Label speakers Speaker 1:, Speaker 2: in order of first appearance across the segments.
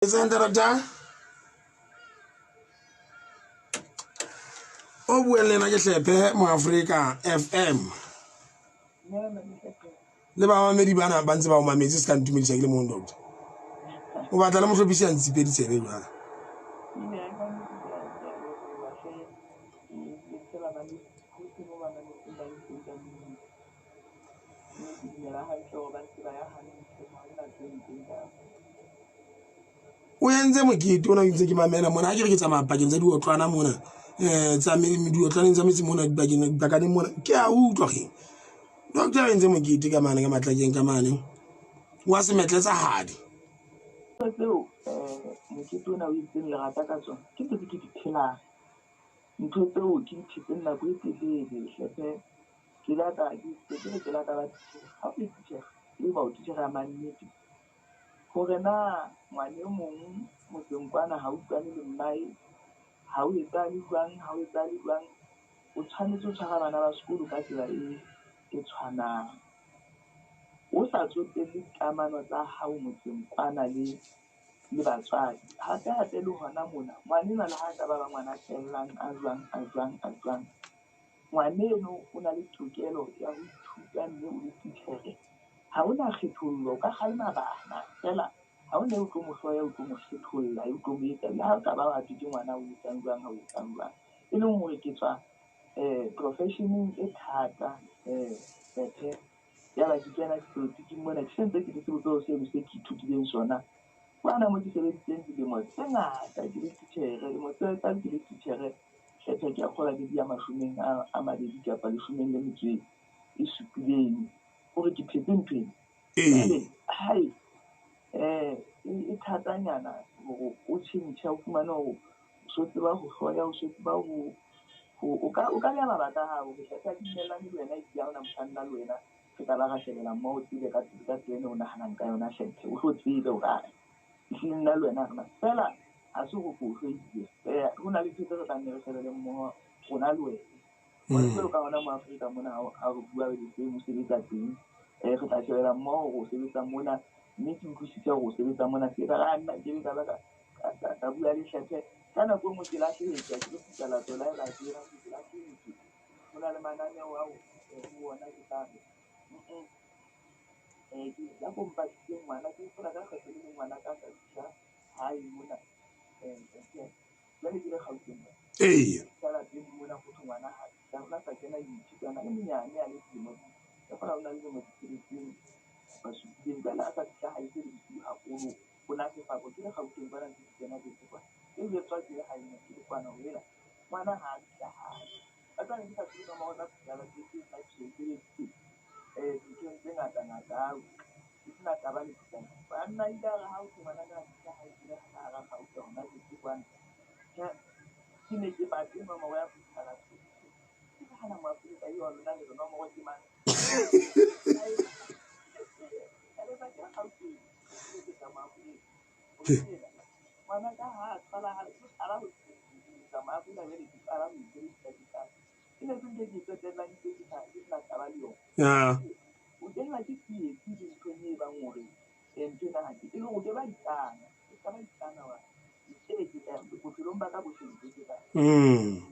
Speaker 1: Etsang doctor? O buang le ena ke Hlephe Moafrika FM. Le bamamedi bana ba ntse ba o mametse se ka ntumedisa ke le mong doctor. O batla le mohlophisi a ntshipe ditsebe jwale. O entse mokete ona ntse ke mamela mona ha ke re ke tsamaya pakeng tsa diotlwana mona um tsa diotlwaneng tsa metse mona dibakeng dibakaneng mona ke a utlwa ge doctor o entse mokete ka mane ka matlakeng ka mane wa semetle tsa hadi.
Speaker 2: Tseo mokete ona o entseng lerata ka tsona ke ntho tse ke di phelang, ntho tseo ke di phetseng nako e telele hlehe. Ke la ka ke ke re ke la ka ba titjhere. Ha o le titjhere, eba o titjhere ya mannete. Hore na ngwana e mong motseng kwana ha utlwane le mmae, ha o etsahale jwang, ha o etsahale jwang. O tshwanetse ho tshwara bana ba sekolo ka tsela e tshwanang. O sa tsotelle dikamano tsa hao motseng kwana le batswadi. Hape hape le hona mona, ngwana enwa le ha a ka ba ba ngwana a tellang a jwang, a jwang, a jwang. Ngwaneno o na le tokelo ya ho ithuta mme o le titjhere. Ha o na kgethollo, o ka kgalema bana feela ha o ne o tlo mo hloya, o tlo mo kgetholla, o tlo mo etsa le ha o ka ba wa thwe ke ngwana o etsang jwang, ha o etsang jwang. E leng hore ke tswa profession-eng e thata Bethe. Yaba ke kena dipolotiking mona ke sentse ke le sebopeho seno se ke ithutileng sona. Kwana mo ke sebeditseng dilemo tse ngata ke le titjhere, lemo tse tsa ke le titjhere kgetha ke a kgolwa ke di ya mashomeng a mabedi kapa leshomeng le metso e supileng hore ke phetse ntho ena. Jwale hae e thatanyana hore o tjhentjhe o fumane hore o so tseba ho hloya, o so tseba ho o ka beha mabaka a hao hore hlahla ha ke dumellane le wena ebile ha hona mohlang nna le wena re ka ba ra shebela mmoho o tsebe ka ka tsela ena o nahanang ka yona hlephe o tlo tsebe hore ae ehlile nna le wena ha rena feela ha se hore ke o hloile. Ho na le ntho tse re tla nne re shebele mmoho rona le wena. Hobane jwalo ka hona mo Afrika mona ha re bua re teng o sebetsa teng, re tla shebela mmoho hore o sebetsa mona mme ke utlwisise hore o sebetsa mona. Se ka ra nna nkebe ka ba ka bua le hlephe. Ka nako e nngwe ke lahlehetswe ha ke tlo fihla la e la ke lahlehetswe. Ho na le mananeo ao ho ona ke tla re ke a ko mpatliseng ngwana ke hopola ka kgetlo le leng ngwana ka a sa fihla hae mona jwale ke le Gauteng mona.
Speaker 1: Eya.
Speaker 2: Ka lapeng mona ho thwe ngwana ha fihla o na sa kena yunivesithi a na le monyane a le dilemo di ka kgola o na le dilemo di tsheletseng kapa supileng. Jwale a sa fihla hae se le bosiu haholo ho na sefako ke le Gauteng kwana ntse ke kena bese kwana. Ke jwetswa ke le hae mona ke le kwana hore hela ngwana ha a fihla hae. Ka tsane ke sa tsebe nomoro tsa phutala tse tse nna ke sebeditse dinthong tse ngata ngata ao ke sena taba le phutala. Banna ile a re ha o thwe ngwana ka a fihla hae ke le ka hara Gauta hona bese kwana. Tjhe, ke ne ke batle nomoro ya phutala ke nahana Moafrika eo wa lona le re nomoro ke mang?
Speaker 1: Yeah. Mm.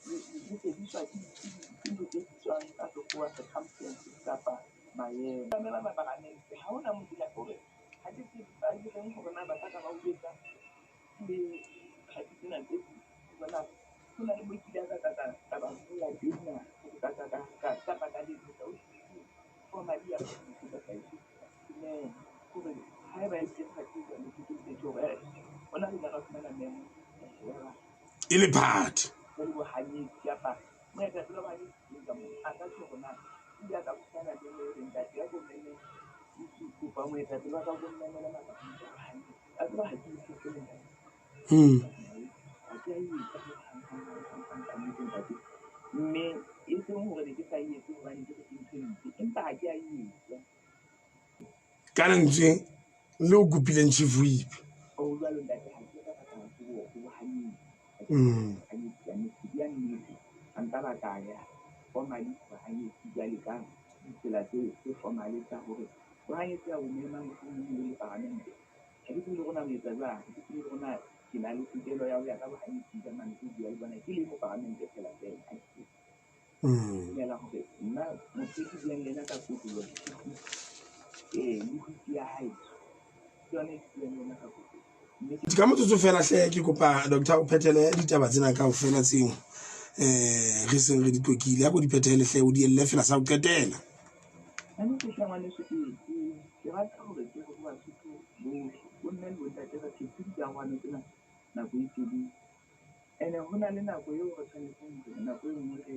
Speaker 2: Le fediswa ke ntho tse bitswang ka sekgowa circumstances kapa maemo. Ha hona hore ha ke tsebe ba direng hore na ba ka ba o etsa le party tsena tse bona ho na le mo kile ka ka ba bua teng na ka ka ka ka ka ka letsetsa o formally ya hore haeba e teng party jwalo ke ke hore hona re ile ra fumana memo
Speaker 1: e le party. Mm.
Speaker 2: Mme e seng hore ne ke sa e etse hobane ke re ke ntho e mpe, empa ha ke a e etsa.
Speaker 1: Ka lentswe le o kopileng Chief Whip.
Speaker 2: O jwalo ntate ha ke ka batla ho bohanyetsi.
Speaker 1: Mm.
Speaker 2: Hanyetsi ka nnete, ke bua nnete. Ha nka ba ka ya. formally bohanyetsi jwale ka ditsela tse formal tsa hore bohanyetsi ha o mema mohlomong o le paramente. Ha ke tsebe le rona o etsa jwang, ha ke tsebe le rona ke na le tokelo ya ho ya ka bohanyetsi ka mane ke bua le bona ke le moparamente fela fela. Ha ke tsebe. Dumela hore nna motho e ke buang le yena ka kotloloho ke le huti ya hae. Ke yona e ke buang le yena ka kotloloho.
Speaker 1: Ka motsotso fela hle ke kopa doctor o phethele ditaba tsena kaofela tseo re seng re di tlokile. A ko di phethele hle o di elle fela sa ho qetela.
Speaker 2: Kannete hle ngwaneso ke rata hore ke re ho Basotho bohle, bomme le bontate re phetse dikarohano tsena nako e telele. Ene ho na le nako eo re tshwanetseng hore nako e nngwe re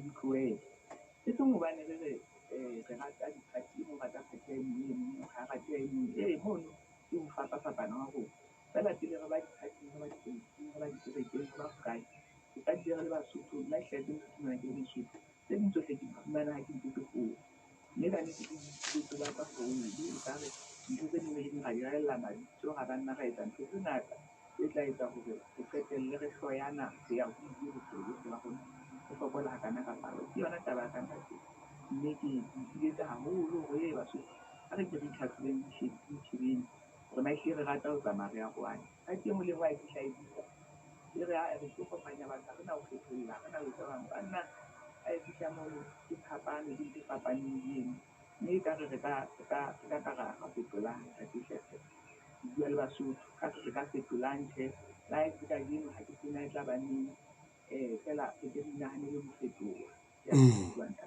Speaker 2: di tlohele. E seng hobane re re re rata di-party, e mong o rata party ya e mong, e mong ha rate ya e mong. Ee, mono ke ho fapafapana ha rona. Feela pele re ba di-party-ing, re ba dipolotiking, re ba dikerekeng, re ba hokae, re qadile re le Basotho. Nna ke hlahetse Mosotho mona ke le Mosotho. Tse ding tsohle ke di fumana ha ke ntse ke hola. Mme ka nnete ke boipiletso ba ka hore ekare ntho tse ding re di ra di rehella mabitso, ra ba nna ra etsa ntho tse ngata tse tla etsa hore re qetelle re hloyana re ya ho ile bophelo bohle ba rona re fokola hakana ka palo. Ke yona taba ya ka ntate. Mme ke ipiletsa haholo hore ee Basotho ha re ke re itlhatlhobeng, re itjhebeng hore na ehlile re rata ho tsamaya re arohane. Party e nngwe le e nngwe ha e fihla e bitsa e re ae re tlo kopanya batho, ha re na ho kgetholla, ha re na ho etsa bang. Banna ha e fihla mono ke phapano, ke ntho e fapaneng le eno. Mme ekare re ka ka ra fetolang ntate Hlehle. Ke bua le Basotho, ka re ka fetolang tjhe. Le ha e se kajeno ha ke tsebe na e tla ba neng. Feela re ke re inahanele ho fetoha. Ke a bua ntate.